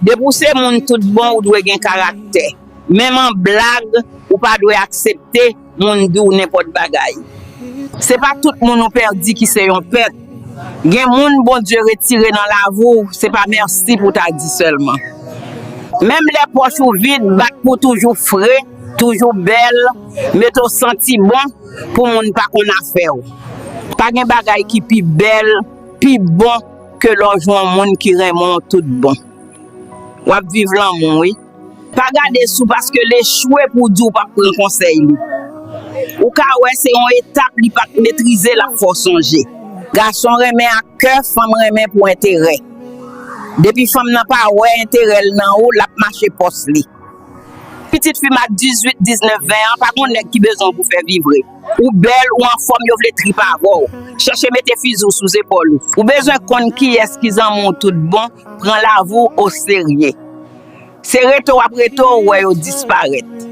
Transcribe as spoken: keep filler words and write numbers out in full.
Depi w se moun tout bon, ou dwe gen karaktè. Menm an blag, ou pa dwe aksepte moun di w nenpòt bagay. Se pa tout moun ou pèdi ki se yon pèt. Gen moun Bondye retire nan lavi w, se pa mèsi pou w ta di sèlman. Menm lè pòch ou vid, bat pou toujou fre, toujou bèl, mete w santi bon pou moun pa konn afè w. Pa gen bagay ki pi bèl, pi bon ke lè w jwenn yon moun ki renmen w tout bon. W ap viv lanmou, wi. Pa gade sou paske l echwe pou w di w p ap pran konsèy li. Ou ka wè se yon etap li pa t metrize l ap fè w sonje. Gason renmen ak kè, fanm renmen pou enterè. Depi fanm nan pa wè enterè l nan ou, l ap mache pòs li. Pitit fi m ak dizuit, diznèf, ven an, pa gon nèg ki bezwen w pou fè vivre. Ou bèl, ou anfòm, yo vle trip avè w. Chèche mete fizi w sou zepòl ou. Ou bezwen konn kiyès ki zanmi w tout bon, pran lavi w oserye. Se rete w ap rete w wè yo disparèt.